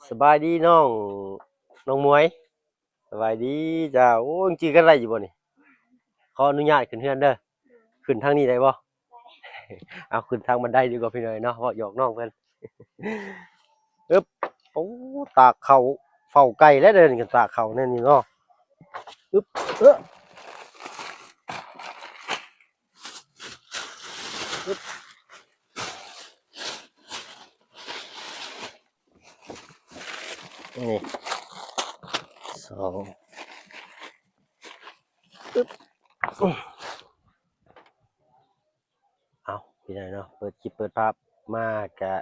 ສະບາຍດີນ້ອງ ນ້ອງໝວຍ. ສະບາຍດີເຈົ້າ. ໂອ້ ຍັງຈື່ກັນໄດ້ຢູ່ບໍ່ນີ້? ຂໍອະນຸຍາດຂຶ້ນເຮືອນເດີ. ຂຶ້ນທາງນີ້ໄດ້ບໍ່? ເອົາ ຂຶ້ນທາງບັນໄດດີກວ່າພີ່ນ້ອງເນາະ, ເວົ້າຫຍອກນ້ອງເພິ່ນ. ອຶບ ໂອ້ ຕາກເຂົ້າ ເຝົ້າໄກ່ແລ້ວເດີນີ້ ຕາກເຂົ້າແນວນີ້ເນາະ. ອຶບ ເອີ ອຶບ ນີ້ ສອງ ອຶບ ເອົາ ພີ່ນ້ອງເນາະ ເປີດຄລິບເປີດພາບມາກະ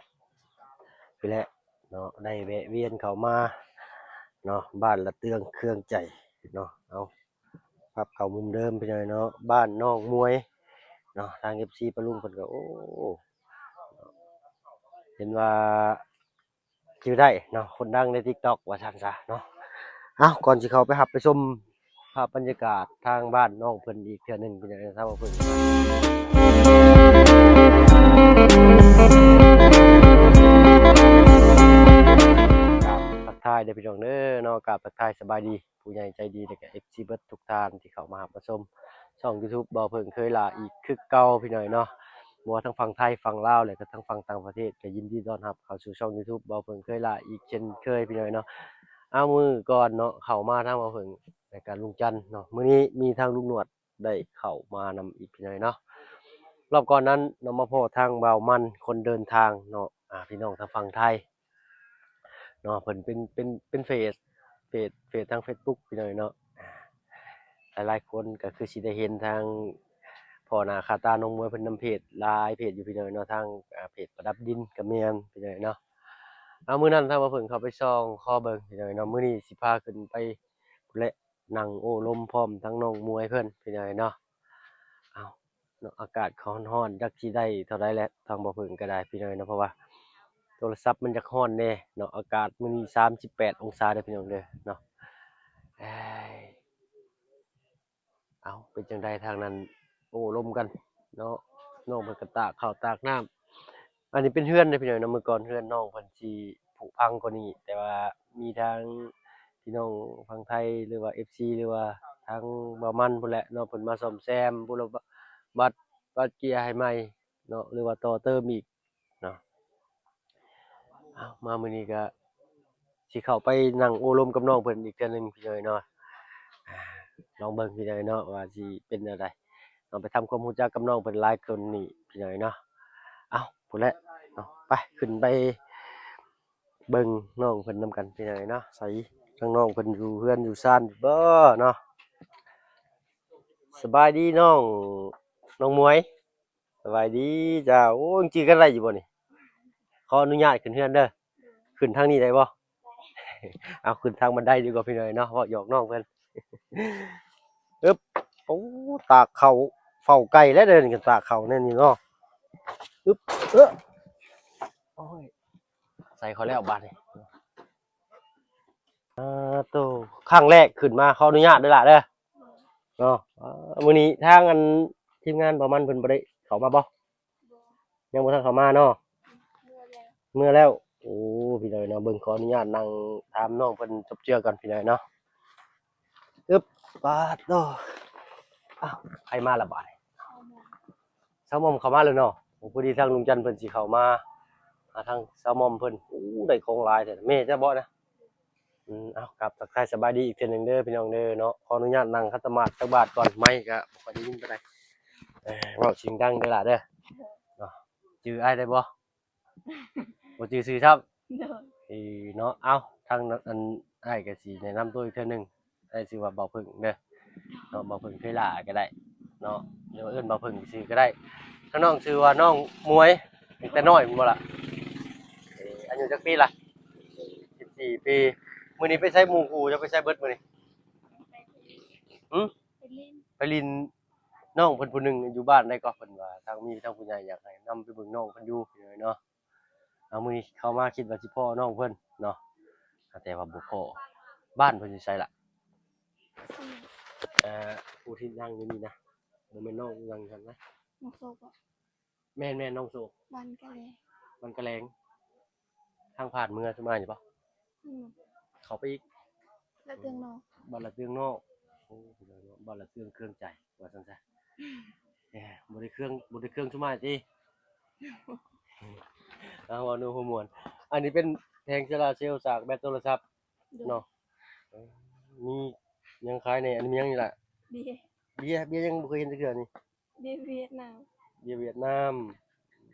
ນີ້ແຫຼະເນາະ ໄດ້ແວະວຽນເຂົ້າມາເນາະ ບ້ານລະເຕືອງເຄືອງໃຈເນາະ. ເອົາ ປັບເຂົ້າມຸມເດີມພີ່ນ້ອງເນາະ ບ້ານນ້ອງໝວຍເນາະ. ທາງເອັຟຊີປ້າລຸງເພິ່ນກໍ ໂອ້ ເຫັນວ່າຈື່ໄດ້ເນາະ ຄົນດັງໃນຕິກຕັອກວ່າຊັ້ນຊະເນາະ. ເອົາ ກ່ອນຊິເຂົ້າໄປຮັບໄປຊົມພາບບັນຍາກາດທາງບ້ານນ້ອງເພິ່ນອີກເທື່ອໜຶ່ງ ເປັນຈັ່ງໃດ ທາງເພິ່ນ ກາບທັກທາຍເດີພີ່ນ້ອງເດີເນາະ ກາບທັກທາຍສະບາຍດີ ຜູ້ໃຫຍ່ໃຈດີ ແລ້ວກະເອັຟຊີເບິດທຸກທ່ານທີ່ເຂົ້າມາຮັບມາຊົມຊ່ອງຢູທູບບ່າວເຜິ້ງເຄີຍຫຼ້າອີກຄືເກົ່າພີ່ນ້ອງເນາະ. ບໍ່ວ່າທາງຝັ່ງໄທ ຝັ່ງລາວ ແລະກະທາງຝັ່ງຕ່າງປະເທດ ກະຍິນດີຕ້ອນຮັບເຂົ້າສູ່ຊ່ອງຢູທູບບ່າວເຜິ້ງເຄີຍຫຼ້າອີກເຊັ່ນເຄີຍພີ່ນ້ອງເນາະ. ເອົາ ມື້ກ່ອນເນາະ ເຂົ້າມາທາງບ່າວເຜິ້ງ ແລະກະລຸງຈັນເນາະ ມື້ນີ້ມີທາງລຸງໜວດໄດ້ເຂົ້າມານຳອີກພີ່ນ້ອງເນາະ. ລອບກ່ອນນັ້ນເນາະ ມາພໍ້ທາງບ່າວມັນຄົນເດີນທາງເນາະ ອາ ພີ່ນ້ອງທາງຝັ່ງໄທ ເນາະ ເພິ່ນເປັນ ເປັນ ເປັນເຟສ ເຟສ ເຟສທາງເຟສບຸກພີ່ນ້ອງເນາະ. ອາ ຫຼາຍໆຄົນກໍຄືຊິໄດ້ເຫັນທາງພໍ່ໜ້າຄາຕານ້ອງໝວຍເພິ່ນນຳເພຈຫຼາຍເພຈຢູ່ພີ່ນ້ອງເນາະ ທາງ ອາ ເພຈປະດັບດິນກໍແມ່ນພີ່ນ້ອງເນາະ. ເອົາ ມື້ນັ້ນທາງບ່າວເຜິ້ງເຂົ້າໄປສ່ອງຂໍເບິ່ງພີ່ນ້ອງເນາະ ມື້ນີ້ຊິພາຂຶ້ນໄປພຸ້ນແຫຼະ ນັ່ງໂອ້ລົມພ້ອມທັງນ້ອງໝວຍເພິ່ນພີ່ນ້ອງເນາະ. ເອົາ ເນາະ ອາກາດກໍຮ້ອນໆ ຈັກຊິໄດ້ເທົ່າໃດແຫຼະ ທາງບ່າວເຜິ້ງກໍໄດ້ພີ່ນ້ອງເນາະ ເພາະວ່າໂທລະສັບມັນຢາກຮ້ອນແດ່ເນາະ. ອາກາດມື້ນີ້ສາມສິບແປດອົງສາເດີພີ່ນ້ອງເດີເນາະ. ເອີຍ ເອົາ ເປັນຈັ່ງໃດທາງນັ້ນ ໂອ້ລົມກັນເນາະ ນ້ອງເພິ່ນກໍຕາກເຂົ້າຕາກນ້ຳ. ອັນນີ້ເປັນເຮືອນເດີພີ່ນ້ອງເນາະ ມື້ກ່ອນເຮືອນນ້ອງເພິ່ນຊິຜຸພັງກວ່ານີ້ ແຕ່ວ່າມີທາງພີ່ນ້ອງຝັ່ງໄທ ຫຼືວ່າເອັຟຊີ ຫຼືວ່າທາງບ່າວມັນພຸ້ນແຫຼະເນາະ ເພິ່ນມາສ້ອມແຊມ ບຸລະບັດ ປັດເກຍໃຫ້ໃໝ່ເນາະ ຫຼືວ່າຕໍ່ເຕີມອີກເນາະ. ເອົາ ມາມື້ນີ້ກະຊິເຂົ້າໄປນັ່ງໂອ້ລົມກັບນ້ອງເພິ່ນອີກເທື່ອໜຶ່ງພີ່ນ້ອງເນາະ. ອາ ລອງເບິ່ງພີ່ນ້ອງເນາະ ວ່າຊິເປັນແນວໃດເນາະ ໄປທຳຄວາມຮູ້ຈັກກັບນ້ອງເພິ່ນຫຼາຍຂຶ້ນນີ້ພີ່ນ້ອງເນາະ. ເອົາ ພຸ້ນແຫຼະເນາະ ໄປ ຂຶ້ນໄປເບິ່ງນ້ອງເພິ່ນນຳກັນພີ່ນ້ອງເນາະ. ໃສ ທາງນ້ອງເພິ່ນຢູ່ເຮືອນຢູ່ຊານຢູ່ບໍ່ເນາະ? ສະບາຍດີນ້ອງ ນ້ອງໝວຍ. ສະບາຍດີເຈົ້າ. ໂອ້ ຍັງຈື່ກັນໄດ້ຢູ່ບໍ່ນີ້? ຂໍອະນຸຍາດຂຶ້ນເຮືອນເດີ. ຂຶ້ນທາງນີ້ໄດ້ບໍ່? ເອົາ ຂຶ້ນທາງບັນໄດດີກວ່າພີ່ນ້ອງເນາະ ເວົ້າຫຍອກນ້ອງເພິ່ນ. ອຶບ ໂອ້ ຕາກເຂົ້າ ເຝົ້າໄກ່ແລ້ວເດີນີ້ ຕາກເຂົ້າແນວນີ້ເນາະ. ອຶບ ເອີ ໂອ້ຍ ໃສ່ເຂົ້າແລ້ວບາດນີ້. ອາ ໂຕ ຄັ້ງແລກຂຶ້ນມາ ຂໍອະນຸຍາດເດີຫຼ້າເດີເນາະ. ອາ ມື້ນີ້ທາງອັນທີມງານປະມານເພິ່ນບໍ່ໄດ້ເຂົ້າມາບໍ່? ຍັງບໍ່ທັນເຂົ້າມາເນາະ. ເມືອແລ້ວ ເມືອແລ້ວ. ໂອ້ ພີ່ນ້ອງເນາະ ເບິ່ງ ຂໍອະນຸຍາດນັ່ງຖາມນ້ອງເພິ່ນຈົບເຈືອກ່ອນພີ່ນ້ອງເນາະ. ອຶບ ປາດໂຕ ອ້າວ ໃຜມາລະບາດນີ້? ສາວໝອມເຂົ້າມາແລ້ວເນາະ. ໂອ້ ພໍດີທາງລຸງຈັນເພິ່ນຊິເຂົ້າມາຫາທາງສາວໝອມເພິ່ນ. ໂອ້ ໄດ້ຂອງຫຼາຍແທ້. ແມ່ເຈົ້າບໍ່ນະ? ອືມ ເອົາ ກາບທັກທາຍສະບາຍດີອີກເທື່ອໜຶ່ງເດີພີ່ນ້ອງເດີເນາະ. ຂໍອະນຸຍາດນັ່ງຂັດຕະໝາດຈັກບາດກ່ອນ ໄມກະບໍ່ຄ່ອຍໄດ້ຍິນປານໃດ. ເອີ ເວົ້າສຽງດັງເດີຫຼ້າເດີເນາະ. ຈື່ອ້າຍໄດ້ບໍ່? ບໍ່ຈື່ຊື່ຊ້ຳ. ໂດຍ ເອີ ເນາະ. ເອົາ ທາງ ອັນ ອ້າຍກະຊິແນະນຳຕົວອີກເທື່ອໜຶ່ງ. ອ້າຍຊື່ວ່າບ່າວເຜິ້ງເດີເນາະ ບ່າວເຜິ້ງເຄີຍຫຼ້າກໍໄດ້ເນາະ ຫຼືວ່າເອີ້ນບ່າວເຜິ້ງຊື່ກໍໄດ້. ທາງນ້ອງຊື່ວ່ານ້ອງໝວຍ ຕັ້ງແຕ່ນ້ອຍແມ່ນບໍ່ລະ? ເອີ ອາຍຸຈັກປີລະ? ສິບສີ່ປີ. ມື້ນີ້ໄປໃສໝູ່ຄູ່ ເຈົ້າໄປໃສເບິດມື້ນີ້? ຫື? ໄປຫຼິ້ນ ໄປຫຼິ້ນ. ນ້ອງເພິ່ນຜູ້ໜຶ່ງຢູ່ບ້ານໃດກໍ ເພິ່ນວ່າທາງ ມີທາງຜູ້ໃຫຍ່ຢາກໃຫ້ນຳໄປເບິ່ງນ້ອງເພິ່ນຢູ່ ເນາະ. ເອົາ ມື້ນີ້ເຂົ້າມາຄິດວ່າຊິພໍ້ນ້ອງເພິ່ນເນາະ ແຕ່ວ່າບໍ່ພໍ້. ບ້ານເພິ່ນຢູ່ໃສລະ? ເອີ ຜູ້ທີ່ນັ່ງຢູ່ນີ້ນະ ບໍ່ແມ່ນນ້ອງນັ່ງຢູ່ຫັ້ນນະ? ນ້ອງໂຊກບໍ່? ແມ່ນໆ ນ້ອງໂຊກ. ບ້ານກະແລງ ບ້ານກະແລງ. ທາງຜ່ານເມືອສຸມານີ້ບໍ່? ອືມ ເຂົ້າໄປອີກ ລະເຕີງນອກ ບ້ານລະເຕີງນອກ. ໂອ້ ບ້ານລະເຕີງເຄືອງໃຈ ວ່າຊັ້ນຊະ. ເອີ ບໍ່ໄດ້ເຄືອງ ບໍ່ໄດ້ເຄືອງຊຸມອ້າຍຕິ? ເອົາ ເວົ້າໂນ້ຫົວມ່ວນ. ອັນນີ້ເປັນແຜງໂຊລາເຊວສາກແບັດໂທລະສັບ ໂດຍ ເນາະ. ເອີ ມີຫຍັງຂາຍແດ່? ອັນນີ້ມີຫຍັງນີ້ລະ? ເບຍ ເບຍ ເບຍ ຍັງບໍ່ເຄີຍເຫັນຈັກເທື່ອນີ້. ເບຍຫວຽດນາມ ເບຍຫວຽດນາມ.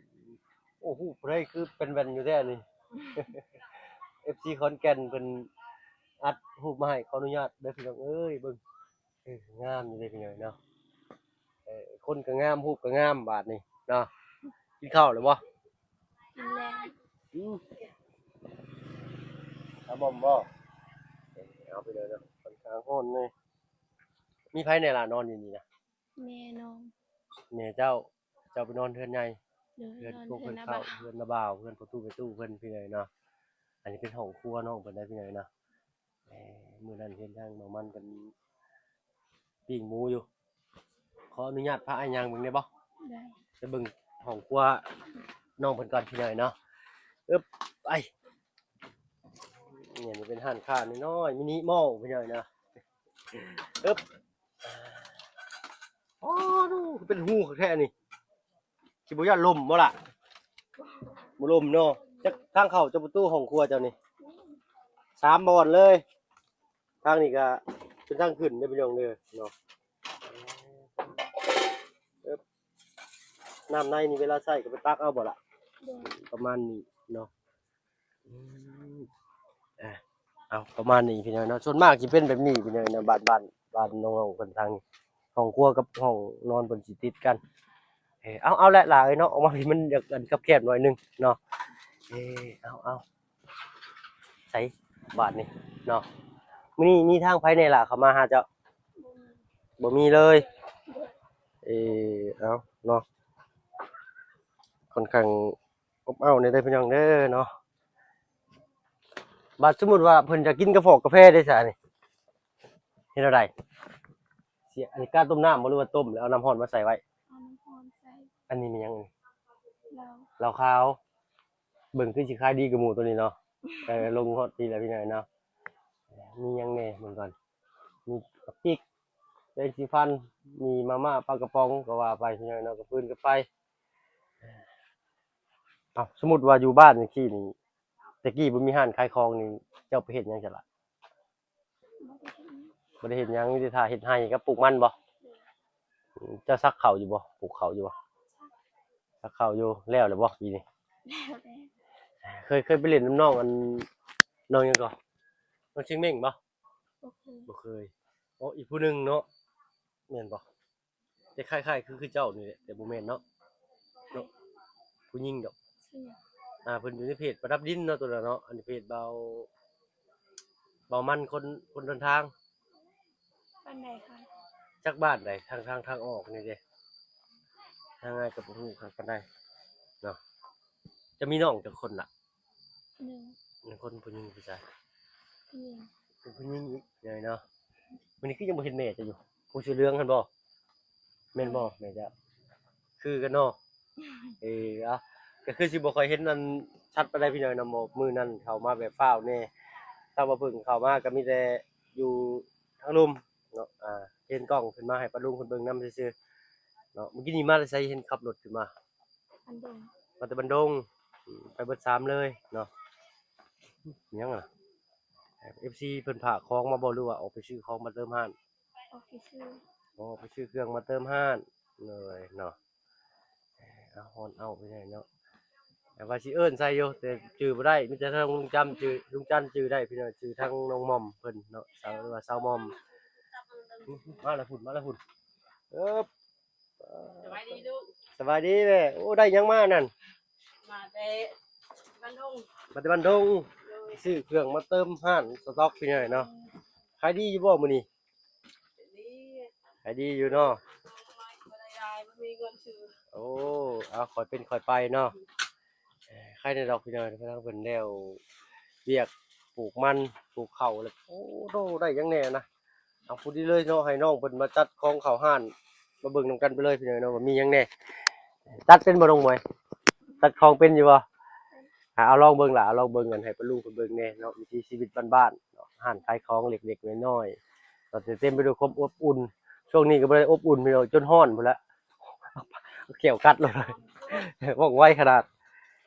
ໂອ້ ຮູບຜູ້ໃດຄືເປັນແວ່ນຢູ່ແທ້ນີ້? ເອັຟຊີ ຂອນແກ່ນເພິ່ນອັດຮູບມາໃຫ້ ຂໍອະນຸຍາດເດີພີ່ນ້ອງເອີຍ. ເບິ່ງ ເອີ ງາມຢູ່ເດ້ພີ່ນ້ອງເນາະ. ເອີ ຄົນກໍງາມ ຮູບກໍງາມບາດນີ້ເນາະ. ກິນເຂົ້າແລ້ວບໍ່? ກິນແລ້ວ. ອືມ ເອົາບ່ອມບໍ່? ເອີ ເອົາໄປເລີຍເນາະ ຂ້ອນຂ້າງຮ້ອນເລີຍ. ມີໃຜແດ່ລະນອນຢູ່ນີ້ນະ? ແມ່ນອນ ແມ່ເຈົ້າ. ເຈົ້າໄປນອນເຮືອນໃຫຍ່? ໂດຍ ເຮືອນ ນອນ ພວກເພິ່ນເຂົ້າ ເຮືອນນ້າບ່າວ ເຮືອນນ້າບ່າວ ເຮືອນພໍ່ຕູ້ແມ່ຕູ້ເພິ່ນພີ່ນ້ອງເນາະ. ອັນນີ້ເປັນຫ້ອງຄົວນ້ອງເພິ່ນໄດ໋ພີ່ນ້ອງເນາະ. ເອີ ມື້ນັ້ນເຫັນທາງບ່າວມັນເພິ່ນປີ້ງໝູຢູ່. ຂໍອະນຸຍາດພາອ້າຍຍ່າງເບິ່ງໄດ້ບໍ່? ໄດ້. ໄປເບິ່ງຫ້ອງຄົວນ້ອງເພິ່ນກ່ອນພີ່ນ້ອງເນາະ. ອຶບ ໄປ. ນີ້ເປັນຮ້ານຄ້ານ້ອຍໆ ມິນິມອລພີ່ນ້ອງເນາະ. ອຶບ ອໍ ດູ ຄືເປັນຮູຄັກແທ້ນີ້. ຊິບໍ່ຢ້ານລົມບໍ່ລະ? ບໍ່ລົມເນາະ. ຈັກທາງເຂົ້າຈາກປະຕູຫ້ອງຄົວເຈົ້ານີ້ ສາມບ່ອນເລີຍ. ທາງນີ້ກະເປັນທາງຂຶ້ນເດີພີ່ນ້ອງເດີເນາະ. ເອີ ນ້ຳໃນນີ້ເວລາໃຊ້ກໍໄປຕັກເອົາບໍ່ລະ? ໂດຍ ປະມານນີ້ເນາະ. ອືມ ອ່າ ເອົາ ປະມານນີ້ພີ່ນ້ອງເນາະ. ສ່ວນມາກຊິເປັນແບບນີ້ພີ່ນ້ອງເນາະ ບ້ານ ບ້ານ ບ້ານນ້ອງໆເພິ່ນທາງນີ້ ຫ້ອງຄົວກັບຫ້ອງນອນເພິ່ນຊິຕິດກັນ. ເອີ ເອົາ ເອົາແຫຼະຫຼ້າເອີຍເນາະ ອອກມາພີ້ມັນຢາກ ອັນ ຄັບແຄບໜ້ອຍໜຶ່ງເນາະ. ເອີ ເອົາ ເອົາ ໃສບາດນີ້ເນາະ. ມື້ນີ້ມີທາງໃຜແດ່ລະເຂົ້າມາຫາເຈົ້າ? ບໍ່ມີເລີຍ. ເອີ ເອົາເນາະ ຂ້ອນຂ້າງ ອົບເອົາແດ່ເດີພີ່ນ້ອງເດີເນາະ. ບາດສົມມຸດວ່າເພິ່ນຈະກິນກາຟອກກາແຟເດ້ຊະນີ້ ເຮັດແນວໃດ? ຊິ ອັນນີ້ກາຕົ້ມນ້ຳບໍ່ ຫຼືວ່າຕົ້ມແລ້ວເອົານ້ຳຮ້ອນມາໃສ່ໄວ້? ເອົານ້ຳຮ້ອນໃສ່. ອັນນີ້ແມ່ນຫຍັງ? ເຫຼົ້າ ເຫຼົ້າຂາວ. ເບິ່ງຄືຊິຂາຍດີກວ່າໝູ່ໂຕນີ້ເນາະ. ເອີ ລົງຮອດພີ້ແລ້ວພີ່ນ້ອງເນາະ. ມີຫຍັງແດ່ເບິ່ງກ່ອນ. ມີບັກຈິກ ແປງສີຟັນ ມີມາມ່າ ປາກະປ໋ອງ ກໍວ່າໄປພີ່ນ້ອງເນາະ ກະຟືນກັນໄປ. ເອົ້າ ສົມມຸດວ່າຢູ່ບ້ານຈັ່ງຊີ້ນີ້ ແຕ່ກີ້ບໍ່ມີຮ້ານຂາຍຂອງນີ້ ເຈົ້າໄປເຮັດຫຍັງຊັ້ນລະ? ບໍ່ໄດ້ເຮັດຫຍັງ ມີແຕ່ຖ້າເຮັດໄຮ່ກັບປູກມັນບໍ່? ເຈົ້າສັກເຂົ້າຢູ່ບໍ່? ປູກເຂົ້າຢູ່ບໍ່? ສັກເຂົ້າຢູ່. ແລ້ວແລ້ວບໍ່ປີນີ້? ແລ້ວແລ້ວ. ເຄີຍ ເຄີຍໄປຫຼິ້ນນຳນ້ອງ ອັນ ນ້ອງຫຍັງເກາະ? ນ້ອງຊຽງເມັ້ງບໍ່? ບໍ່ເຄີຍ ບໍ່ເຄີຍ. ໂອ້ ອີກຜູ້ໜຶ່ງເນາະ ແມ່ນບໍ່? ແຕ່ຄ້າຍໆ ຄື ຄືເຈົ້ານີ້ແຫຼະ ແຕ່ບໍ່ແມ່ນເນາະ ເນາະ. ຜູ້ຍິງດອກ. ຊື່ຫຍັງ? ອ່າ ເພິ່ນຢູ່ໃນເພຈປະດັບດິນເນາະ ໂຕນັ້ນເນາະ. ອັນນີ້ເພຈເບົາ ເບົາມັນ ຄົນ ຄົນເດີນທາງ. ບ້ານໃດຄະ? ຈັກບ້ານໃດ? ທາງ ທາງ ທາງອອກນີ້ເດ້ ທາງອ້າຍກໍບໍ່ຮູ້ຄັກປານໃດເນາະ. ຈະມີນ້ອງຈັກຄົນລະ? ໜຶ່ງ ໜຶ່ງຄົນ. ຜູ້ຍິງຜູ້ຊາຍ? ຜູ້ຍິງ. ເປັນຜູ້ຍິງອີກເນາະ. ມື້ນີ້ຄືຍັງບໍ່ເຫັນແມ່ເຈົ້າຢູ່? ຜູ້ເສື້ອເຫຼືອງຫັ້ນບໍ່? ແມ່ນບໍ່ແມ່ເຈົ້າ? ຄືກັນເນາະ. ເອີ ເອົາ ກໍຄືຊິບໍ່ຄ່ອຍເຫັນອັນຊັດປານໃດພີ່ນ້ອງເນາະ. ມື້ນັ້ນເຂົ້າມາແບບຟ້າວແດ່ ຖ້າວ່າເພິ່ນເຂົ້າມາກໍມີແຕ່ຢູ່ທາງລຸ່ມເນາະ. ອ່າ ເຫັນກ້ອງຂຶ້ນມາໃຫ້ປ້າລຸງເພິ່ນເບິ່ງນຳຊື່ໆເນາະ. ມື້ກີ້ນີ້ມາແຕ່ໃສ? ເຫັນຂັບລົດຂຶ້ນມາ ບັນດົງ ມາແຕ່ບັນດົງ. ອືມ ໄປເບິດສາມເລີຍເນາະ. ຫຍັງລະ? ເອັຟຊີເພິ່ນຝາກຂອງມາບໍ່ ຫຼືວ່າອອກໄປຊື້ຂອງມາເຕີມຮ້ານ? ອອກໄປຊື້. ອໍ ໄປຊື້ເຄື່ອງມາເຕີມຮ້ານເລີຍເນາະ. ເອົາ ຮ້ອນເອົາໄປໄດ້ເນາະ. ແຕ່ວ່າຊິເອີ້ນໃສ່ຢູ່ ແຕ່ຈື່ບໍ່ໄດ້ ມີແຕ່ທາງລຸງຈຳຈື່ ລຸງຈັນຈື່ໄດ້ພີ່ນ້ອງ ຈື່ທາງນ້ອງໝອມເພິ່ນເນາະ ສາວ ຫຼືວ່າສາວໝອມ. ມາລະພຸ້ນ ມາລະພຸ້ນ. ເອີ ສະບາຍດີລູກ. ສະບາຍດີແມ່. ໂອ້ ໄດ້ຫຍັງມານັ້ນ? ມາແຕ່ບ້ານດົງ. ມາແຕ່ບ້ານດົງ. ໂດຍ. ຊື້ເຄື່ອງມາເຕີມຮ້ານສະຕັອກພີ່ນ້ອງເນາະ. ຂາຍດີຢູ່ບໍ່ມື້ນີ້? ຂາຍດີຢູ່ເນາະ. ບໍ່ໄດ້ຫຼາຍ ບໍ່ມີເງິນຊື້. ໂອ້ ເອົາ ຄ່ອຍເປັນຄ່ອຍໄປເນາະ. ເອີ ໃຄແດ່ດອກພີ່ນ້ອງ ທາງເພິ່ນແລ້ວວຽກ ປູກມັນ ປູກເຂົ້າແລ້ວ. ໂອ້ໂຕ ໄດ້ຫຍັງແດ່ນະ? ເອົາ ພໍດີເລີຍເນາະ ໃຫ້ນ້ອງເພິ່ນມາຈັດຂອງເຂົ້າຮ້ານ ມາເບິ່ງນຳກັນໄປເລີຍພີ່ນ້ອງເນາະ ວ່າມີຫຍັງແດ່. ຕັດເປັນບໍ່ ນ້ອງໝວຍ? ຕັດຂອງເປັນຢູ່ບໍ່? ອ່າ ເອົາລອງເບິ່ງລະ ເອົາລອງເບິ່ງ ອັນ ໃຫ້ປ້າລຸງເພິ່ນເບິ່ງແດ່ເນາະ ວິຖີຊີວິດບ້ານໆເນາະ ຮ້ານຂາຍຂອງເລັກໆນ້ອຍໆ ກໍເຕັມໄປດ້ວຍຄວາມອົບອຸ່ນ. ຊ່ວງນີ້ກໍບໍ່ໄດ້ອົບອຸ່ນພີ່ນ້ອງ ຈົນຮ້ອນພຸ້ນລະ ແຂ້ວກັດໂລດ ວ່ອງໄວຂະໜາດ.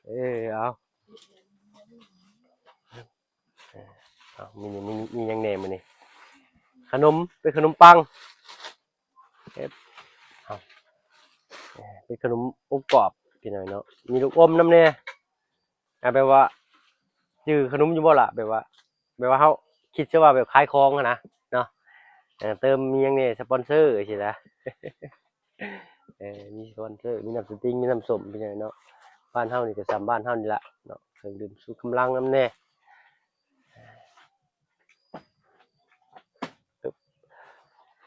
ເອີ ເອົາ ເອີ ເອົາ ມີ ມີ ມີຫຍັງແດ່ມື້ນີ້? ຂະໜົມ ເປັນຂະໜົມປັງ ເອີ ເອົາ ເປັນຂະໜົມອົບກອບພີ່ນ້ອງເນາະ ມີລູກອົມນຳແດ່. ອ່າ ແບບວ່າຈື່ຂະໜົມຢູ່ບໍ່ລະ? ແບບວ່າ ແບບວ່າເຮົາຄິດຊະວ່າແບບຂາຍຂອງຫັ້ນນະເນາະ ເອີ ເຕີມມີຫຍັງແດ່ ສະປອນເຊີຊີ້ນະ ເອີ ມີສະປອນເຊີ ມີນ້ຳສະຕິງ ມີນ້ຳສົ້ມພີ່ນ້ອງເນາະ. ບ້ານເຮົານີ້ກໍສ່ຳບ້ານເຮົານີ້ລະເນາະ ເຄື່ອງດື່ມຊູກຳລັງນຳແດ່.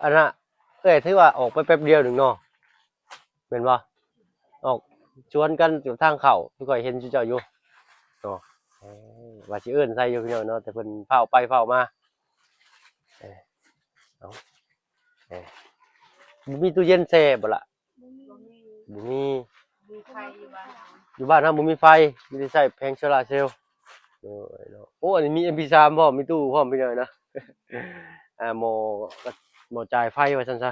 ອັນນະ ເອື້ອຍຖືວ່າອອກໄປແປັບດຽວໜຶ່ງເນາະ ແມ່ນບໍ່? ອອກສວນກັນຢູ່ທາງເຂົ້າ ຄືຂ້ອຍເຫັນຊຸມເຈົ້າຢູ່ເນາະ. ເອີ ວ່າຊິເອີ້ນໃສ່ຢູ່ພີ່ນ້ອງເນາະ ແຕ່ເພິ່ນຟ້າວໄປຟ້າວມາ. ເອີ ເອົາ ເອີ ບໍ່ມີຕູ້ເຢັນແຊ່ບໍ່ລະ? ບໍ່ມີ ບໍ່ມີ ບໍ່ມີ ບໍ່ມີໄຟຢູ່ບ້ານເຮົາ ຢູ່ບ້ານເຮົາບໍ່ມີໄຟ ມີແຕ່ໃຊ້ແຜງໂຊລາເຊວ. ໂດຍເນາະ ໂອ້ ອັນນີ້ມີເອັມພີສາມພ້ອມ ມີຕູ້ພ້ອມ ພີ່ນ້ອງເນາະ. ອ່າ ໝໍ້ ໝໍ້ຈ່າຍໄຟວ່າຊັ້ນຊະ.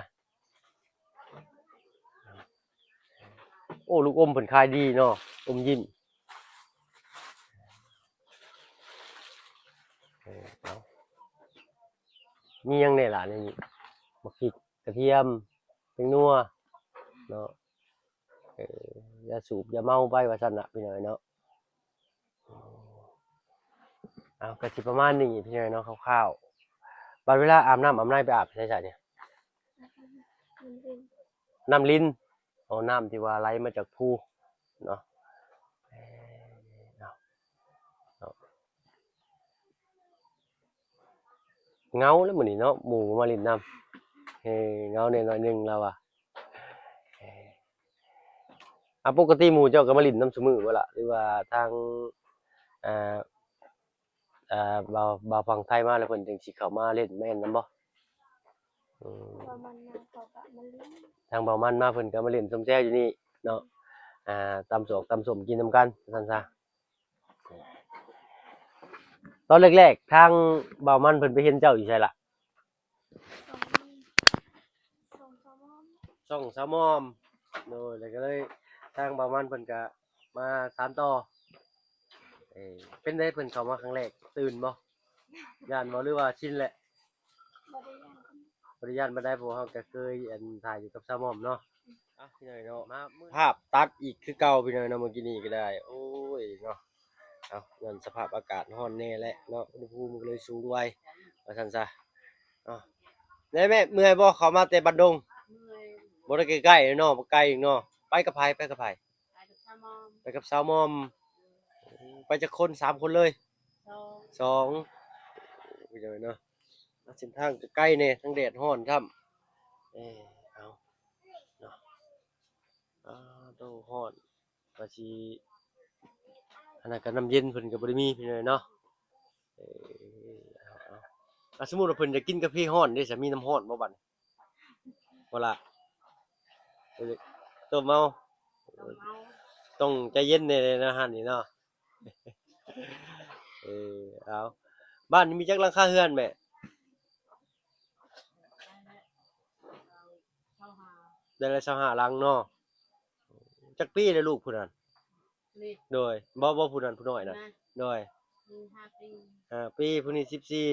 ໂອ້ ລູກອົມເພິ່ນຂາຍດີເນາະ ອົມຍິ້ມ. ເອີ ເອົາ ມີຫຍັງແດ່ລະໃນນີ້? ໝາກພິກ ກະທຽມ ແປ້ງນົວເນາະ. ເອີ ຢ່າສູບຢ່າເມົາໄປວ່າຊັ້ນລະ ພີ່ນ້ອງເນາະ. ເອົາ ກໍຊິປະມານນີ້ພີ່ນ້ອງເນາະ ຄ່າວໆ. ບັດເວລາອາບນ້ຳອາບໃນໄປອາບໃສຊະນີ້? ນ້ຳລິນ ອໍ ນ້ຳທີ່ວ່າໄຫຼມາຈາກພູເນາະ. ເອີ ເອົາ ເອົາ ເຫງົາແລ້ວມື້ນີ້ເນາະ ໝູ່ບໍ່ມາຫຼິ້ນນຳ ເອີ ເຫງົາແດ່ໜ້ອຍໜຶ່ງລາວວ່າ. ເອີ ອ່າ ປົກກະຕິໝູ່ເຈົ້າກໍມາຫຼິ້ນນຳຊຸມື້ບໍ່ລະ ຫຼືວ່າທາງ ອ່າ ອ່າ ບ່າວ ບ່າວຝັ່ງໄທມາແລ້ວເພິ່ນຈຶ່ງຊິເຂົ້າມາຫຼິ້ນມາແອ່ນນຳບໍ່? ອືມ ບ່າວມັນມາເຂົາກໍມາຫຼິ້ນ ທາງບ່າວມັນມາເພິ່ນກໍມາຫຼິ້ນຊົມແຊວຢູ່ນີ້ເນາະ. ອ່າ ຕຳສອກຕຳສົ້ມກິນນຳກັນວ່າຊັ້ນຊະ. ຕອນແລກໆ ທາງບ່າວມັນເພິ່ນໄປເຫັນເຈົ້າຢູ່ໃສລະ? ຊ່ອງ ຊ່ອງສາວມອມ ຊ່ອງສາວມອມ. ໂດຍ ແລ້ວກໍເລີຍທາງບ່າວມັນເພິ່ນກໍມາສານຕໍ່. ເອີ ເປັນໃດເພິ່ນເຂົ້າມາຄັ້ງແລກ ຕື່ນບໍ່? ຢ້ານບໍ່ ຫຼືວ່າຊິນແລ້ວ? ບໍ່ໄດ້ຢ້ານປານໃດ ບໍ່ໄດ້ຢ້ານປານໃດ ເພາະວ່າເຮົາກໍເຄີຍ ອັນ ຖ່າຍຢູ່ກັບສາວມອມເນາະ. ອ່ະ ພີ່ນ້ອງເນາະ ມາ ພາບຕັດອີກຄືເກົ່າ ພີ່ນ້ອງເນາະ ເມື່ອກີ້ນີ້ກໍໄດ້. ໂອ້ຍເນາະ ເອົາ ຍ້ອນສະພາບອາກາດຮ້ອນແດ່ແຫຼະເນາະ ອຸນຫະພູມມັນກໍເລີຍສູງໄວວ່າຊັ້ນຊະ. ເອົາ ແມ່ ເມື່ອຍບໍ່? ເຂົ້າມາແຕ່ບ້ານດົງ ເມື່ອຍ ບໍ່ໄດ້ໃກ້ໆເນາະ ບໍ່ໄກເນາະ. ໄປກັບໃຜ? ໄປກັບໃຜ? ໄປກັບສາວມອມ ໄປກັບສາວມອມ. ເອີ ໄປຈັກຄົນ? ສາມຄົນເລີຍ? ສອງ ສອງ ໂອ້ຍເນາະ ເສັ້ນທາງກໍໄກແດ່ ທັງແດດຮ້ອນຊ້ຳ. ເອີ ເອົາເນາະ ອາ ໂຕ ຮ້ອນ ວ່າຊິ ອັນນັ້ນກໍນ້ຳເຢັນເພິ່ນກໍບໍ່ໄດ້ມີ ພີ່ນ້ອງເນາະ. ເອີ ເອົາ ເອົາ ອ່າ ສົມມຸດວ່າເພິ່ນຢາກກິນກາເຟຮ້ອນເດ້ ຈະມີນ້ຳຮ້ອນບໍ່ບັດນີ້? ບໍ່ລະ ເອີ ຕົ້ມເອົາ ຕົ້ມເອົາ ຕ້ອງໃຈເຢັນແດ່ເນາະ ຮ້ານນີ້ເນາະ. ເອີ ເອົາ ບ້ານນີ້ມີຈັກຫຼັງຄາເຮືອນແມ່? ໄດ້ລະຊາວຫ້າຫຼັງເນາະ. ຈັກປີແລ້ວລູກຜູ້ນັ້ນ? ນີ້ ໂດຍ ບໍ່ ບໍ່ ຜູ້ນັ້ນ ຜູ້ນ້ອຍນະ ນະ ໂດຍ ນີ້ຫ້າປີ ຫ້າປີ ຜູ້ນີ້ສິບສີ່.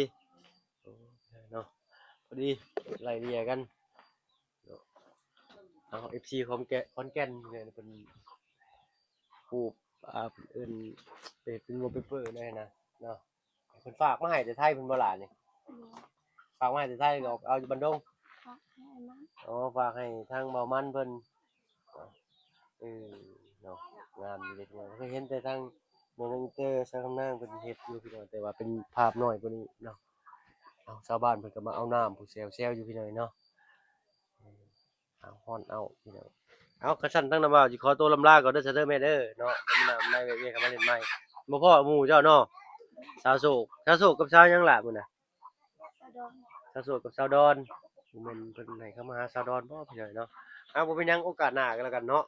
ໂອ້ ເນາະ ພໍດີໄລ່ເລ່ຍກັນເນາະ. ເອົາ ເອັຟຊີ ຂອງແກ ຂອນແກ່ນເພິ່ນ ເພິ່ນປູກ ອ່າ ເພິ່ນເອີ້ນ ເປັນ ເປັນ wallpaper ແດ່ນະເນາະ. ເພິ່ນຝາກມາໃຫ້ແຕ່ໄທເພິ່ນບໍ່ຫຼານີ້? ຝາກມາໃຫ້ແຕ່ໄທ ເອົາ ເອົາຢູ່ບ້ານດົງ? ຝາກໃຫ້ມັນ ອໍ ຝາກໃຫ້ທາງເບົາມັນເພິ່ນ. ເອີ ເນາະ ງາມຢູ່ເດ ເຄີຍເຫັນແຕ່ທາງເມືອງນາງອິນເຕີ ຊາວຄຳນາງເພິ່ນເຮັດຢູ່ພີ່ນ້ອງ ແຕ່ວ່າເປັນພາບນ້ອຍກວ່ານີ້ເນາະ. ເອົາ ຊາວບ້ານເພິ່ນກໍມາເອົານ້ຳ ຜູ້ແຊວໆຢູ່ພີ່ນ້ອງເນາະ. ເອົາ ຮ້ອນເອົາພີ່ນ້ອງ. ເອົາ ຄັນຊັ້ນທາງນ້ຳບ່າວຊິຂໍໂຕລຳລາກ່ອນເດີ ຊະເດີແມ່ເດີເນາະ. ມື້ໜ້າມື້ໃນແວ່ໆເຂົ້າມາຫຼິ້ນໃໝ່. ບໍ່ພໍ້ໝູ່ເຈົ້າເນາະ ສາວໂສກ. ສາວໂສກກັບສາວຫຍັງລະມື້ນະ? ສາວດອນ ສາວໂສກກັບສາວດອນ. ບໍ່ແມ່ນເພິ່ນໃຫ້ເຂົ້າມາຫາສາວດອນບໍ່ພີ່ນ້ອງເນາະ? ເອົາ ບໍ່ເປັນຫຍັງ ໂອກາດໜ້າກໍແລ້ວກັນເນາະ.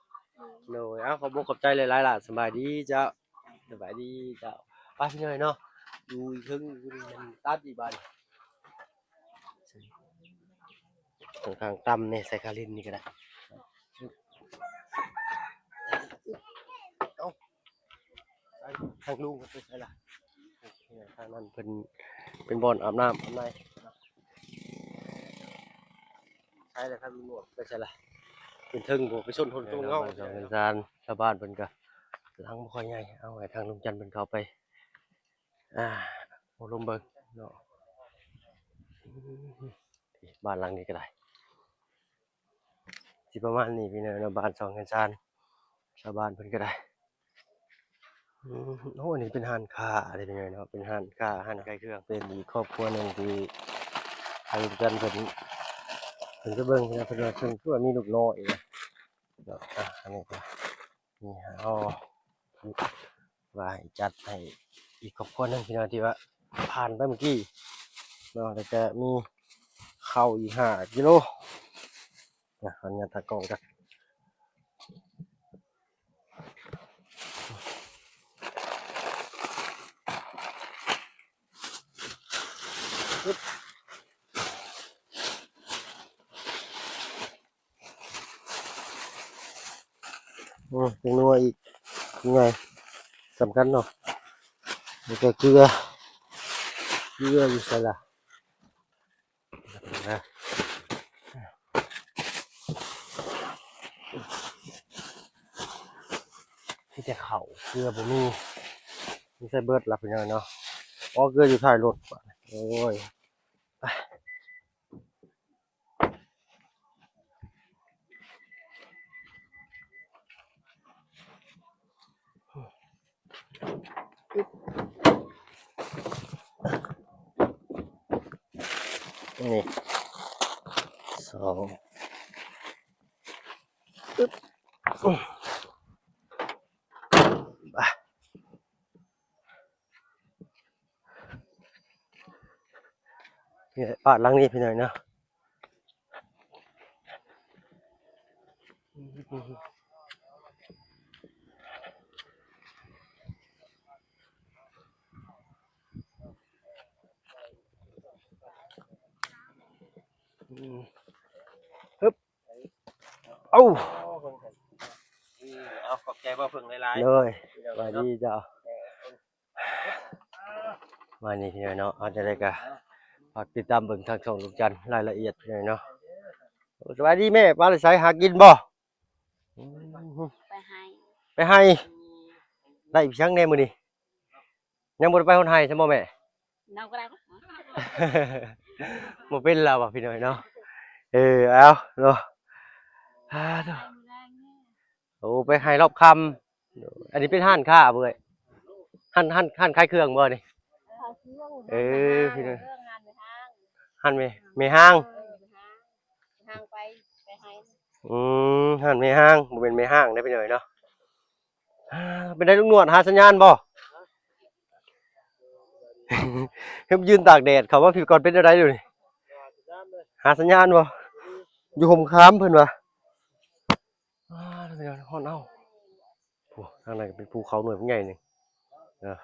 ໂດຍ ເອົາ ຂອບອົກຂອບໃຈຫຼາຍໆລະ ສະບາຍດີເຈົ້າ. ສະບາຍດີເຈົ້າ. ໄປພີ່ນ້ອງເນາະ ຢູ່ເທິງຢູ່ນີ້ມັນຕັດອີກບາດນີ້ ຂ້ອນຂ້າງຕ່ຳແດ່ ໃສ່ຄາລິນນີ້ກໍໄດ້. ເອົ້າ ທາງລຸງເພິ່ນໄປໃສລະ? ທາງນັ້ນເພິ່ນເປັນບ່ອນອາບນ້ຳອາບໃນ. ໃສລະ ທາງລຸງໜວດໄປໃສລະ? ຂຶ້ນເທິງບໍ່ ໄປຊົນຄົນຕົງເຮົາ. ຊາວບ້ານເພິ່ນກໍຫຼັງບໍ່ຄ່ອຍໃຫຍ່ ເອົາໃຫ້ທາງລຸງຈັນເພິ່ນເຂົ້າໄປ ອ່າ ໂອ້ ລົມເບິ່ງເນາະ. ອືມ ບ້ານຫຼັງນີ້ກໍໄດ້ ຊິປະມານນີ້ພີ່ນ້ອງເນາະ ບ້ານຊ່ອງເຮືອນຊານ ຊາວບ້ານເພິ່ນກໍໄດ້. ອືມ ໂອ້ ອັນນີ້ເປັນຮ້ານຄ້າເດ້ພີ່ນ້ອງເນາະ ເປັນຮ້ານຄ້າ ຮ້ານຂາຍເຄື່ອງ ເປັນອີກຄອບຄົວໜຶ່ງທີ່ທາງເຮືອນເພິ່ນ ເພິ່ນໄປເບິ່ງເນາະ ເພິ່ນວ່າເພິ່ນຄືວ່າມີລູກນ້ອຍເນາະ. ອ່າ ອັນນີ້ກໍ ນີ້ເຮົາວ່າໃຫ້ຈັດໃຫ້ອີກຄອບຄົວໜຶ່ງພີ່ນ້ອງ ທີ່ວ່າຜ່ານໄປເມື່ອກີ້ເນາະ ແລ້ວກະມີເຂົ້າອີກຫ້າກິໂລ. ນະ ຂໍອະນຸຍາດຕາກ້ອງກັນ. ໂອ້ ແປ້ງນົວອີກ ນີ້ໄງ ສຳຄັນເນາະ ແລ້ວກໍເກືອ ເກືອຢູ່ໃສລະ? ມີແຕ່ເຂົ້າ ເກືອບໍ່ມີ ມີແຕ່ເບິດລະພີ່ນ້ອງເນາະ. ອໍ ເກືອຢູ່ທ້າຍລົດ ໂອ້ຍ. ນີ້ ສອງ ອຶບ ບາ ນີ້ແຫຼະ ບ້ານຫຼັງນີ້ພີ່ນ້ອງເນາະ. ອືມ ຮຶບ ເອົາ ເອົາ ຂອບໃຈບໍ່ເພິ່ງຫຼາຍໆ ໂດຍ ສະບາຍດີເຈົ້າ. ມານີ້ພີ່ນ້ອງເນາະ ເອົາ ຈັ່ງໃດກໍຝາກຕິດຕາມເບິ່ງທາງຊ່ອງລຸງຈັນລາຍລະອຽດພີ່ນ້ອງເນາະ. ສະບາຍດີແມ່ ມາແຕ່ໃສ ຫາກິນບໍ່? ອືມ ໄປໄຮ່ ໄປໄຮ່ ໄດ້ອີ່ຫຍັງແດ່ມື້ນີ້? ຍັງບໍ່ໄດ້ໄປຮອດໄຮ່ຊັ້ນບໍ່ແມ່? ເຮົາກໍໄດ້ ບໍ່ເປັນລາວວ່າພີ່ນ້ອງເນາະ. ເອີ ເອົາເນາະ ອາ ໂອ້ ໄປໄຮ່ລອບຄ່ຳ. ອັນນີ້ເປັນຮ້ານຄ້າບໍ່ເອີຍ? ຮ້ານ ຮ້ານ ຮ້ານຂາຍເຄື່ອງບໍ່ນີ້? ຂາຍເຄື່ອງ ເອີ ພີ່ນ້ອງ ຮ້ານແມ່ຮ້າງ ຮ້ານແມ່ ແມ່ຮ້າງ ເອີ ແມ່ຮ້າງ ໄປ ໄປໄຮ່. ອືມ ຮ້ານແມ່ຮ້າງ ບໍ່ແມ່ນແມ່ຮ້າງເດ້ພີ່ນ້ອງເນາະ. ເປັນໃດລຸງໜວດ ຫາສັນຍານບໍ່? ເຮັດຢືນຕາກແດດ ເຂົ້າມາພີ້ກ່ອນ ເປັນແນວໃດດຽວນີ້? ຫາສັນຍານບໍ່? ຢູ່ຮົ່ມຄາມເພິ່ນວ່າ. ອ້າ ເປັນຮ້ອນເອົາ ໂອ້ ທາງນັ້ນກໍເປັນພູເຂົາໜ່ວຍໃຫຍ່ນີ້ເນາະ.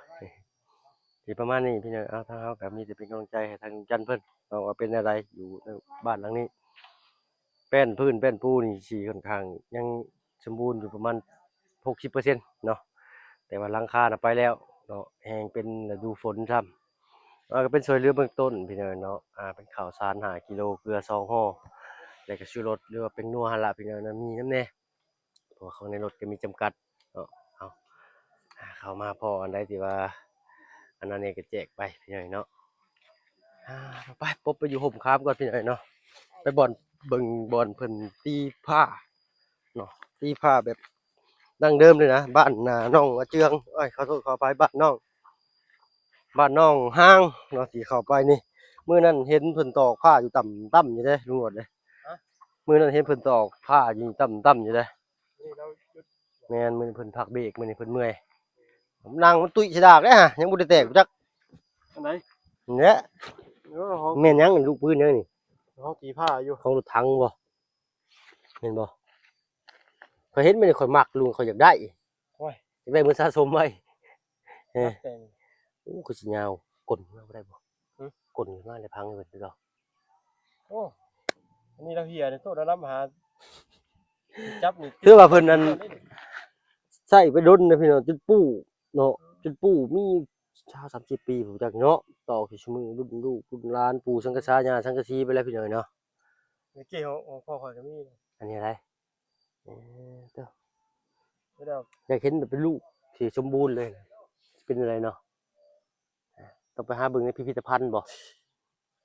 ຊິປະມານນີ້ພີ່ນ້ອງ ເອົາ ທາງເຮົາກໍມີແຕ່ເປັນກຳລັງໃຈໃຫ້ທາງຈັນເພິ່ນເນາະ ວ່າເປັນແນວໃດຢູ່ໃນບ້ານຫຼັງນີ້. ແປ້ນພື້ນແປ້ນປູນີ້ຊິຂ້ອນຂ້າງຍັງສົມບູນຢູ່ປະມານຫົກສິບເປີເຊັນເນາະ ແຕ່ວ່າຫຼັງຄານະໄປແລ້ວເນາະ ແຮ່ງເປັນລະດູຝົນຊ້ຳ. ແລ້ວກໍເປັນຊ່ວຍເຫຼືອເບື້ອງຕົ້ນພີ່ນ້ອງເນາະ ອ່າ ເປັນເຂົ້າສານຫ້າກິໂລ ເກືອສອງຫໍ່ ແລ້ວກໍຊູລົດ ຫຼືວ່າແປ້ງນົວຫັ້ນລະພີ່ນ້ອງເນາະ ມີນຳແດ່ ເພາະວ່າຂອງໃນລົດກໍມີຈຳກັດເນາະ. ເອົາ ເຂົ້າມາພໍ້ອັນໃດທີ່ວ່າອັນນັ້ນນີ້ກໍແຈກໄປພີ່ນ້ອງເນາະ. ອ່າ ໄປ ປົບໄປຢູ່ຮົ່ມຄາມກ່ອນພີ່ນ້ອງເນາະ ໄປບ່ອນ ເບິ່ງບ່ອນເພິ່ນຕີພ້າເນາະ ຕີພ້າແບບດັ້ງເດີມເລີຍນະ ບ້ານນາໜອງອາເຈືອງ ເອີຍ ຂໍໂທດຂໍອະໄພ ບ້ານໜອງ ບ້ານໜອງຮ່າງເນາະ ທີ່ເຂົ້າໄປນີ້. ມື້ນັ້ນເຫັນເພິ່ນຕອກພ້າຢູ່ຕ່ຳໆຢູ່ເດ້ລຸງອວດເດ້ ມື້ນັ້ນເຫັນເພິ່ນຕອກພ້າຢູ່ຕ່ຳໆຢູ່ເດ້. ແມ່ນ ມື້ນີ້ເພິ່ນພັກເບຣກ ມື້ນີ້ເພິ່ນເມື່ອຍ ນັ່ງມັນຕຸ້ຍສະດາກເດ້ຫະ ຍັງບໍ່ໄດ້ແຕກຈັກອັນໃດ ນີ້ແຫຼະ. ແມ່ນຫຍັງລູກປືນຫຍັງນີ້? ເຮົາຕີພ້າຢູ່ ຂອງລົດຖັງບໍ່? ແມ່ນບໍ່? ຂ້ອຍເຫັນມັນນີ້ ຂ້ອຍມັກລຸງ ຂ້ອຍຢາກໄດ້ ໂອ້ຍ ຢາກໄດ້ເມືອສະສົມໄວ້. ເອີ ແຕ່ງ ໂອ້ ຄືຊິຍາວ ກົ້ນມາບໍ່ໄດ້ບໍ່? ຫຶ? ກົ້ນມາແລ້ວພັງເບິດດອກ. ໂອ້ ອັນນີ້ລາວເຫຍເດ້ ໂທດລະນຳຫາ ຈັບນີ້ ຖືວ່າເພິ່ນອັນ ໃຊ້ໄປດົນນະພີ່ນ້ອງ ຈົນປູ້ເນາະ ຈົນປູ້ມີຊາວສາມສິບປີ ຜູ້ຈັກເນາະ ຕໍ່ຄືຊຸມື້ ລຸ້ນລູກລຸ້ນຫຼານ ປູ່ສັງກະສາ ຍ່າສັງກະສີໄປແລ້ວພີ່ນ້ອງເນາະ. ເມື່ອກີ້ຂອງ ຂອງພໍ່ຂ້ອຍກໍມີ ອັນນີ້ໃດ? ເອີ ເຈົ້າ ບໍ່ໄດ້ເອົາ ຢາກເຫັນແບບເປັນລູກທີ່ສົມບູນເລີຍ ເປັນຈັ່ງໃດເນາະ? ຕ້ອງໄປຫາເບິ່ງໃນພິພິທະພັນບໍ່?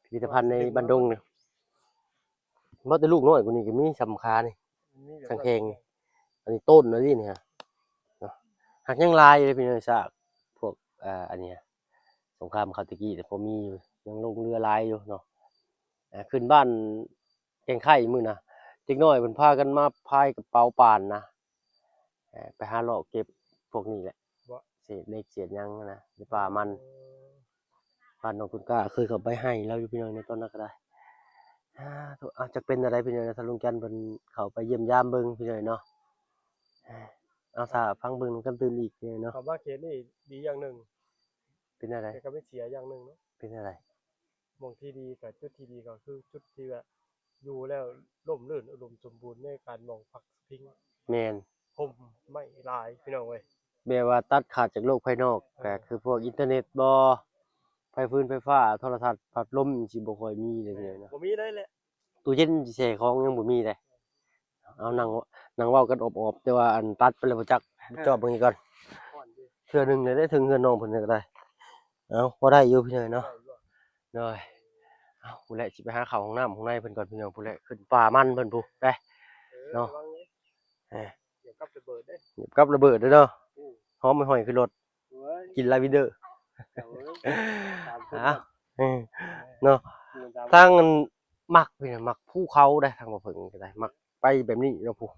ພິພິທະພັນໃນບ້ານດົງນີ້ ບໍ່ ແຕ່ລູກນ້ອຍກວ່ານີ້ກໍມີ ສ່ຳຂານີ້ ມັນມີແບບ ສ່ຳແຂ້ງນີ້ ອັນນີ້ຕົ້ນອັນນີ້ນີ້ເນາະ ຫາກຍັງຫຼາຍເດ້ພີ່ນ້ອງ ຊາກພວກ ເອີ ອັນນີ້ ສົງຄາມຄາວແຕ່ກີ້ ແຕ່ພໍມີຢູ່ ຍັງຫຼົງເຫຼືອຫຼາຍຢູ່ເນາະ. ອ່າ ຂຶ້ນບ້ານແກ້ງໄຂ່ມື້ນະ ເດັກນ້ອຍເພິ່ນພາກັນມາພາຍກະເປົາປານນະ ເອີ ໄປຫາເລາະເກັບພວກນີ້ແຫຼະ ເສດເຫຼັກເສດຫຍັງນະ ໃນປ່າມັນ. ບ້ານນ້ອງຕຸນກ້າເຄີຍເຂົ້າໄປໃຫ້ລາວຢູ່ພີ່ນ້ອງ ໃນຕອນນັ້ນກໍໄດ້. ອາ ໂທ້ ອາ ຈັກເປັນແນວໃດພີ່ນ້ອງ ທາງລຸງຈັນເພິ່ນເຂົ້າໄປຢ້ຽມຢາມເບິ່ງພີ່ນ້ອງເນາະ. ເອົາ ຖ້າຟັງເບິ່ງນຳກັນຕື່ມອີກເນາະ. ເຂົ້າມາເຂດນີ້ດີຢ່າງໜຶ່ງ ເປັນແນວໃດ? ແຕ່ກໍມີເສຍຢ່າງໜຶ່ງເນາະ. ເປັນແນວໃດ? ໝ່ອງທີ່ດີກໍ ຈຸດທີ່ດີກໍຄືຈຸດທີ່ວ່າຢູ່ແລ້ວຮົ່ມລື່ນ ອຸດົມສົມບູນໃນການໝ່ອງພັກພິງ. ແມ່ນ ຮົ່ມໄມ້ຫຼາຍພີ່ນ້ອງເອີຍ ແບບວ່າຕັດຂາດຈາກໂລກພາຍນອກ ເອີ ກໍຄືພວກອິນເຕີເນັດບໍ ໄຟຟືນໄຟຟ້າ ໂທລະທັດພັດລົມ ຊິບໍ່ຄ່ອຍມີເລີຍພີ່ນ້ອງເນາະ. ບໍ່ມີເລີຍແຫຼະ ຕູ້ເຢັນຊິແຊ່ຂອງຍັງບໍ່ມີເດ້. ເອົາ ນັ່ງ ນັ່ງເວົ້າກັນອອບໆ ແຕ່ວ່າອັນຕັດໄປແລ້ວບໍ່ຈັກ ເອີ ຈອບເບິ່ງອີກກ່ອນ ເທື່ອໜຶ່ງເລີຍເດ້ ເຖິງເຮືອນນ້ອງເພິ່ນກໍໄດ້. ເອົາ ພໍໄດ້ຢູ່ພີ່ນ້ອງເນາະ ໂດຍ. ເອົາ ພຸ້ນແຫຼະ ຊິໄປຫາເຂົ້າຫ້ອງນ້ຳຫ້ອງໃນເພິ່ນກ່ອນພີ່ນ້ອງ ພຸ້ນແຫຼະ ຂຶ້ນປ່າມັນເພິ່ນພຸ້ນໄດ້ ເອີ ເນາະ. ລະວັງເດ້ ເອີ ດຽວກັບລະເບີດເດ້ ດຽວກັບລະເບີດເດ້ເນາະ. ອືມ ຫອມຫອຍໆ ຄືລົດ ໂອ້ຍ ກິນລາເວັນເດີ ເອົາເອີຍ ຕາມຄົນ ເອົາ ເອີ ເນາະ ທາງອັນ ມັກພີ່ນ້ອງ ມັກພູເຂົາໄດ໋ ທາງບ່າວເຜິ້ງກໍໄດ້ ມັກໄປແບບນີ້ເນາະ. ຜູ້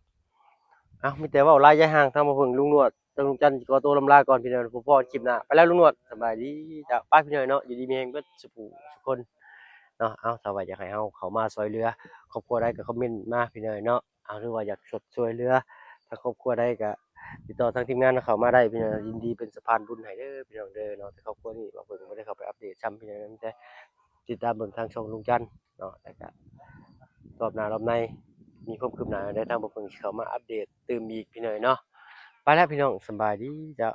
ເອົ້າ ມີແຕ່ເວົ້າຫຼາຍຢ່າຫ່າງ ທາງບ່າວເຜິ້ງ ລຸງນວດ ທາງລຸງຈັນ ຂໍຕົວລຳລາກ່ອນພີ່ນ້ອງ ພົບພໍ້ຄລິບໜ້າ ໄປແລ້ວລຸງນວດ ສະບາຍດີເຈົ້າ ໄປພີ່ນ້ອງເນາະ ຢູ່ດີມີແຮງເບິດສູ່ຜູ້ສູ່ຄົນເນາະ. ເອົາ ຖ້າວ່າຢາກໃຫ້ເຮົາເຂົ້າມາຊ່ວຍເຫຼືອຄອບຄົວໃດກໍຄອມເມັນມາພີ່ນ້ອງເນາະ ເອົາ ຫຼືວ່າຢາກຊ່ວຍເຫຼືອທາງຄອບຄົວໃດກໍຕິດຕໍ່ທາງທີມງານເຮົາເຂົ້າມາໄດ້ພີ່ນ້ອງ ຍິນດີເປັນສະພານບຸນໃຫ້ເດີພີ່ນ້ອງເດີເນາະ. ແຕ່ຄອບຄົວນີ້ບ່າວເຜິ້ງບໍ່ໄດ້ເຂົ້າໄປອັບເດດຊ້ຳພີ່ນ້ອງ ມີແຕ່ ຕິດຕາມເບິ່ງທາງຊ່ອງລຸງຈັນເນາະ ແລ້ວກະຮອບໜ້າຮອບໃນ ມີຄວາມຄືບໜ້າແນວໃດ ທາງບ່າວເຜິ້ງຊິເຂົ້າມາອັບເດດຕື່ມອີກພີ່ນ້ອງເນາະ. ໄປແລ້ວພີ່ນ້ອງ ສະບາຍດີເຈົ້າ.